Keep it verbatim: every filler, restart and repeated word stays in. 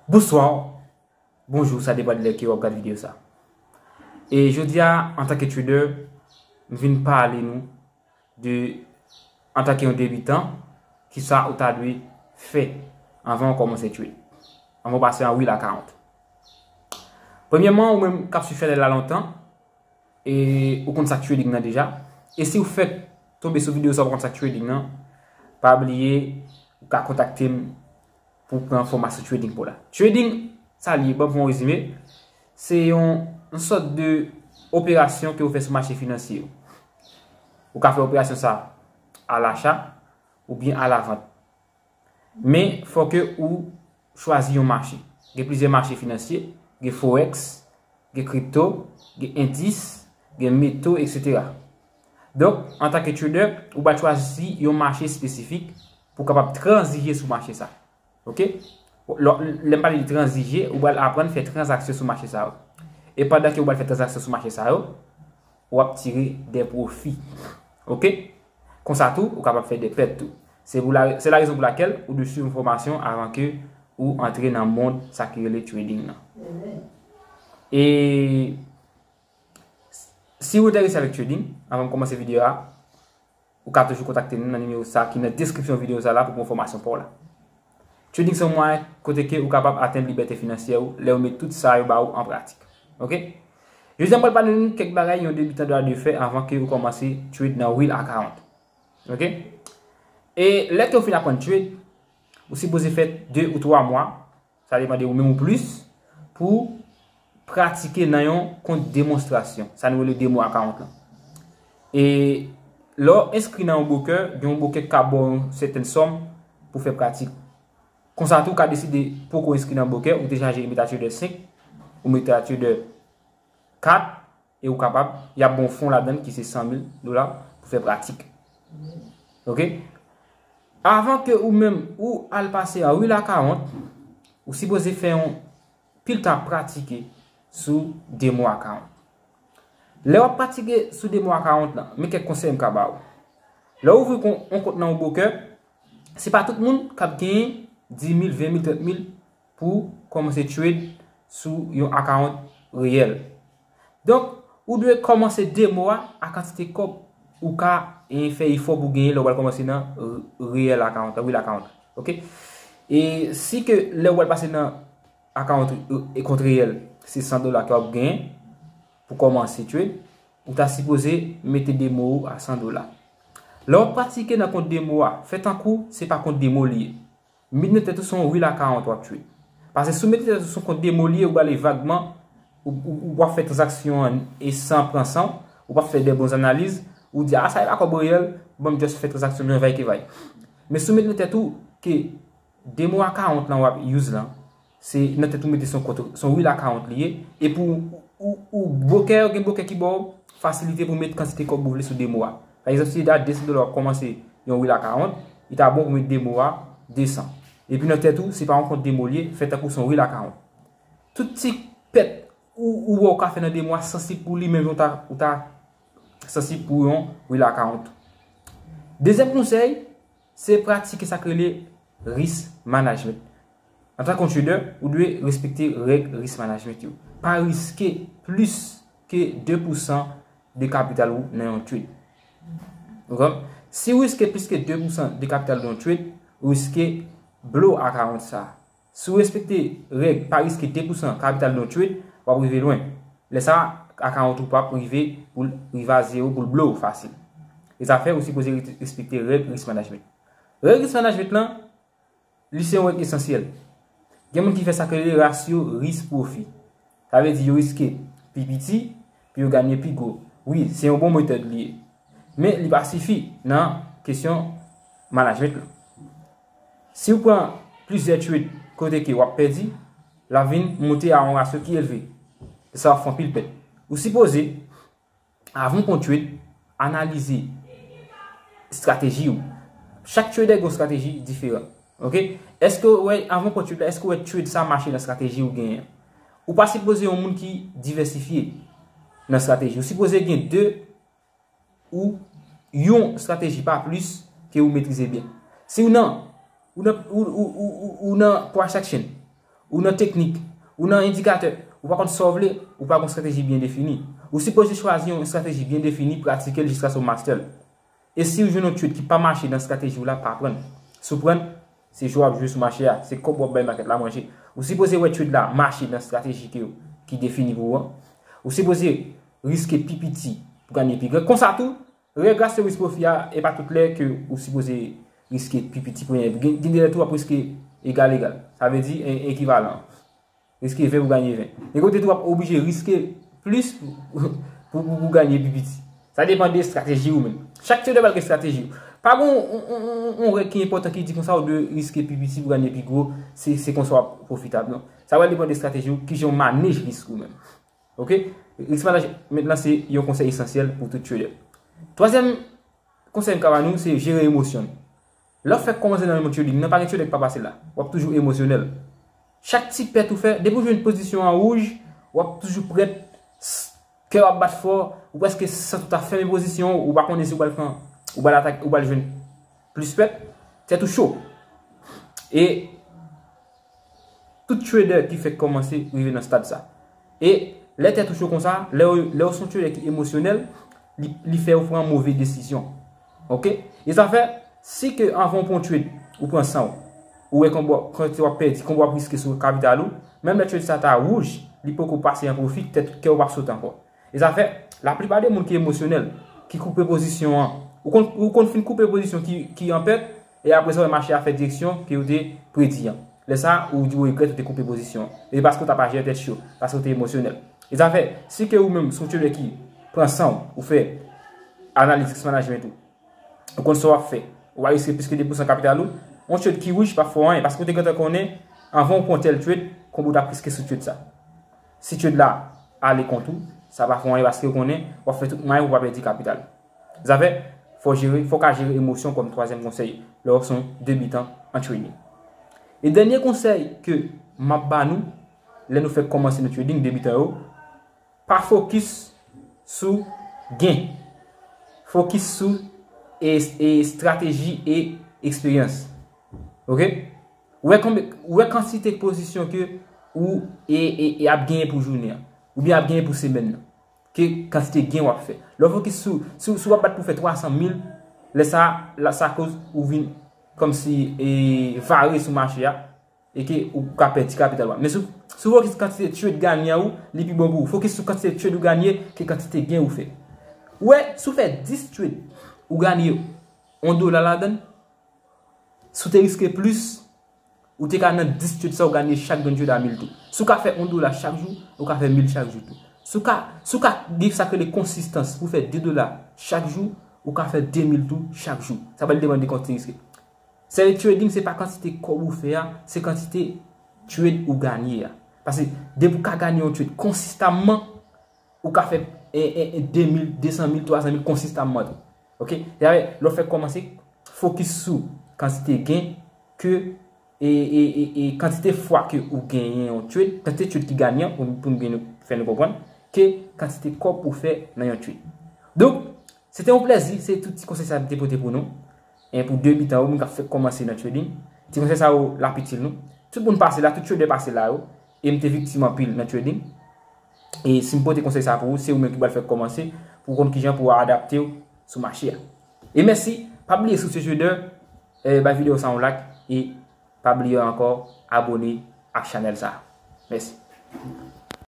Bonswa, bonjou, sa depann de lè ke w ap gade videyo sa. E jodi a, antanke trader, m vin pale nou de, antanke yon debitan, kisa ou ta dwe fè anvan w kòmanse trade, anvan w pase an wheel account. Premyèman, ou menm k ap swiv chanèl la lontan, e ou konn sa k trading nan deja. E si w fèk tonbe sou videyo sa, ou pa konn sa k trading nan, pa bliye, ou ka kontakte m pou w pran fòmasyon trading pou w la. Trading, sa l ye, ban m fè yon rezime, se yon, yon sòt de operasyon ke w fè sou mache finansye yo. Ou ka fè operasyon sa a lacha oubyen a lavant. Men, fò ke ou chwazi yon mache. Gen plizyè mache finansye, gen forex, gen kripto, gen endis, gen meto, etsetera. Donk, antanke trader, ou pral chwazi yon mache espesifik pou w kapab tranzije sou mache sa. Oke? Lè, lè m pale de tranzije, ou pral aprann fè tranzaksyon sou mache sa yo. E pandan ke ou pral fè tranzaksyon sou mache sa yo, w ap tire de pwofi. Oke? Konsa tou, ou kapab fè de pèt tou. Se pou la, se la rezon pou lakèl ou dwe swiv yon fòmasyon avan ke ou antre nan mond sa ki rele trading nan. E si ou enterese avèk trading, avan m kòmanse videyo a, ou ka toujou kontakte nou nan nimewo sa ki nan deskripsyon videyo sa la pou pran fòmasyon pa w la. Trading se yon mwayen kote ke ou kapab atenn libète finansyè ou lè ou met tout sa yo ba ou an pratik. Oke? Jodi a, m pral pale nou kèk bagay yon debitan dwe fè avan ke ou kòmanse trade nan wheel account. Oke? E lè ke ou fin aprann trade, ou sipoze fè de ou twa mwa, sa depann de ou menm ou plis, pou pratike nan yon kont demonstrasyon, sa nou rele demo account lan. E lè w enskri nan yon broker, gen yon broker k ka ba w yon sètèn sòm pou fè pratik. Konsa tou, ou ka deside poko enskri nan broker, ou te chaje MetaTrader senk, ou MetaTrader kat, e ou kapab, y ap ba w fon ladan l ki se san mil dola pou fè pratik. Oke? Avan ke ou menm ou al pase an wheel account, ou sipoze fè yon pil tan ap pratike sou demo account. Lè w ap pratike sou demo account lan, men kèk konsèy m ka ba w. Lè w ouvri yon kont nan yon broker, se pa tout moun k ap genyen dis mil, ven mil, trant mil pou kòmanse trade sou yon account reyèl. Donk, ou dwe kòmanse demo a a kantite kòb ou ka, e, fè efò pou genyen lè w pral kòmanse nan r-, reyèl account, wheel account. Oke? E si ke lè w pral pase nan account, e, kont reyèl, se san dola ke w ap genyen pou kòmanse trade, ou ta sipoze mete demo ou a san dola. Lè w ap pratike nan kont demo a, fè tankou se pa kont demo li ye. Met nan tèt ou se yon wheel account w ap trade. Paske si w mete tèt ou se yon kont demo li ye, ou prale vagman, ou, ou, ou ap fè tranzaksyon an e san pran san w, ou p ap fè de bon analiz, ou di, "A, sa e pa kòb reyèl, ban m just fè tranzaksyon m jan vay ke vay." Men si w mete nan tèt ou ke demo account lan w ap use lan, se nan tèt ou mete se yon kont, se yon wheel account li ye, epi ou, ou, ou broker, gen broker ki ba w fasilite pou met kantite kòb ou vle sou demo a. Pa egzanp, si se de san dola w ap kòmanse yon wheel account, li ta bon pou met demo a de san. Epi nan tèt ou, se pa yon kont demo li ye, fè tankou se yon wheel account. Tout ti pèt ou, ou wè ou ka fè nan demo a sansib pou li, menm jan ou ta, ou ta sansib pou yon wheel account. Dezyèm konsèy, se pratike sa k rele risk management. Antanke yon trader, ou dwe respekte règ risk management yo. Pa riske plis ke de pousan de kapital ou nan yon trade. Ou konprann? Si w riske plis ke de pousan de kapital nan yon trade, ou riske blow account sa. Si w respekte règ pa riske de pousan kapital nan yon trade, w ap rive lwen. Lè sa a, account ou p ap rive pou l rive a zewo, pou l blow fasil. E sa fè ou sipoze re-, respekte règ risk management. Règ risk management lan, li se yon règ esansyèl. Gen moun ki fè sa k rele ratio risk profit. Sa vle di yo riske pi piti pou yo genyen pi gwo. Wi, se yon bon metòd li ye. Men li pa sifi nan kesyon management lan. Si w pran plizyè trade kote ke w ap pèdi, l ap vin monte a yon ratio ki elve. Sa w ap fè anpil pèt. Ou sipoze, avan w pran trade, analize estrateji w. Chak trader gen yon estrateji diferan. Oke? Èske w wè, avan w pran trade la, èske w wè trade sa mache nan estrateji ou genyen an? Ou pa sipoze yon moun ki divèsifye nan estrateji. Ou sipoze gen de ou yon estrateji, pa plis, ke ou metrize byen. Si ou nan, ou nan, ou, ou, ou, ou, ou nan price action, ou nan teknik, ou nan endikatè, ou pa konn sa w vle, ou pa gon estrateji byen defini. Ou sipoze chwazi yon estrateji byen defini, pratike l jiskaske w master l. E si w jwenn yon trade ki pa mache nan estrateji w la, pa pran l. Si w pran l, se jwe w ap jwe sou mache a, se kòb w ap bay makèt la manje. Ou sipoze wè trade la mache nan estrateji ke, ki defini pou ou an. Ou sipoze riske pi piti pou ganye pi gran. Konsa tou, règ la se risk pwofi a, e pa tout lè ke ou sipoze riske pi piti pou ganye pi gran. Gen, gen de lè tou w ap riske egal egal. Sa vle di en-, ekivalan. Riske ven pou ganye ven. Gen kote tou w ap oblije riske plis pou, pou, pou, pou ganye pi piti. Sa depann de estrateji ou menm. Chak trader pral gen estrateji. Pa gen yon, yon, yon, yon, yon règ ki enpòtan ki di konsa ou dwe riske pi piti pou ganye pi gwo, se, se konsa w ap pwofitab, non. Sa pral depann de estrateji ou, kijan w manej risk ou menm. Oke? Risk management lan se yon konsèy esansyèl pou tout trader. Twazyèm konsèy m ka ba nou, se jere emosyon nou. Lè w fèk kòmanse nan yon trading, nan pa gen trader ki pa pase la. W ap toujou emosyonèl. Chak ti pèt ou fè, depi w jwenn pozisyon an wouj, w ap toujou prèt, s-, kè w ap bat fò, ou prèske santi w ta fèmen pozisyon, ou pa konnen si w pral pran, ou pral atak, ou pral jwenn plis pèt, tèt ou cho. E tout trader ki fèk kòmanse rive nan stad sa. E lè tèt ou cho konsa, lè w, lè w se yon trader ki emosyonèl, li, li fè w pran move desizyon. Oke? E sa fè, si ke anvan w pran yon trade, ou pran san w, ou wè konbyen w ap, kantite w ap pèdi, konbyen w ap riske sou kapital ou, menm lè trade sa ta wouj, li poko pase an pwofi, tèt kè w p ap sote ankò. E sa fè, laplipa de moun ki emosyonèl, ki koupe pozisyon an, ou konn, ou konn fin koupe pozisyon ki, ki an pèt, e apre sa, w wè mache a fè direksyon ke w te predi an. Lè sa, ou di w regrèt ou te koupe pozisyon an. E paske w ta pa jere tèt cho, paske w te emosyonèl. E sa fè, si ke ou menm, se yon trader ki pran san w, ou fè analiz risk management ou, ou konn sa w ap fè, ou pa riske plis ke de pousan kapital ou, yon trade ki wouj pa fè w anyen, paske w te gentan konnen, anvan w pran tèl trade, konbyen w t ap riske sou trade sa. Si trade la ale kont ou, sa pa fè w anyen paske w konnen w ap fè tout mwayen pou w pa pèdi kapital. Zafè, fò w jere, fò w ka jere emosyon kòm twazyèm konsèy lè w se yon debitan an trading. E dènye konsèy ke m ap ba nou, lè nou fèk kòmanse nan trading, debitan yo, pa fokis sou gen. Fokis sou e, e estrateji e eksperyans. Oke? Ou wè konbyen, ou wè kantite pozisyon ke ou e, e, e ap genyen pou jounen an, oubyen ap genyen pou semèn nan. Ke kantite gen w ap fè. Lè w fokis sou, sou, sou w ap bat pou fè twa san mil, lè sa, la, sa koz ou vin kòmsi, e, vare sou mache a, e ke ou ka pèdi kapital ou a. Men si w, si w fokis kantite trade ganye ou, li pi bon pou ou. Fokis sou kantite trade ou ganye ke kantite gen ou fè. Ou wè, si w fè dis trade, ou ganye yon dola ladan l, si w te riske plis, ou te ka nan dis trade sa, ou ganye chak grenn trade a mil tou. Si w ka fè yon dola chak jou, ou ka fè mil chak jou tou. Si w ka, si w ka gen sa k rele konsistans pou fè de dola chak jou, ou ka fè de mil tou chak jou. Sa pral depann de kantite riske. Sèvi trading, se pa kantite kòb ou fè a, se kantite trade ou ganye a. Paske depi w ka ganye yon trade konsistamman, ou ka fè, e, e, e, de mil, de san mil, twa san mil konsistamman tou. Oke? Lè w fèk kòmanse, fokis sou kantite gen ke, e, e, e, e kantite fwa ke ou genyen yon trade, kantite trade ki ganye an, pou, pou nou byen fè nou konprann, ke kantite kòb ou fè nan yon trade. Donk, se te yon plèzi, se tout ti konsèy sa m te pote pou nou. E pou debitan yo, moun k ap fèk kòmanse nan trading, ti konsèy sa yo, l ap itil nou. Tout moun pase la, tout trader pase la yo, e m te viktim anpil nan trading. E si m pote konsèy sa pou ou, se ou menm ki pral fèk kòmanse, pou w konn kijan pou w adapte w sou mache a. E mèsi, pa bliye sou se trader, e, bay videyo sa yon like, e pa bliye ankò abone ak chanèl sa. Mèsi.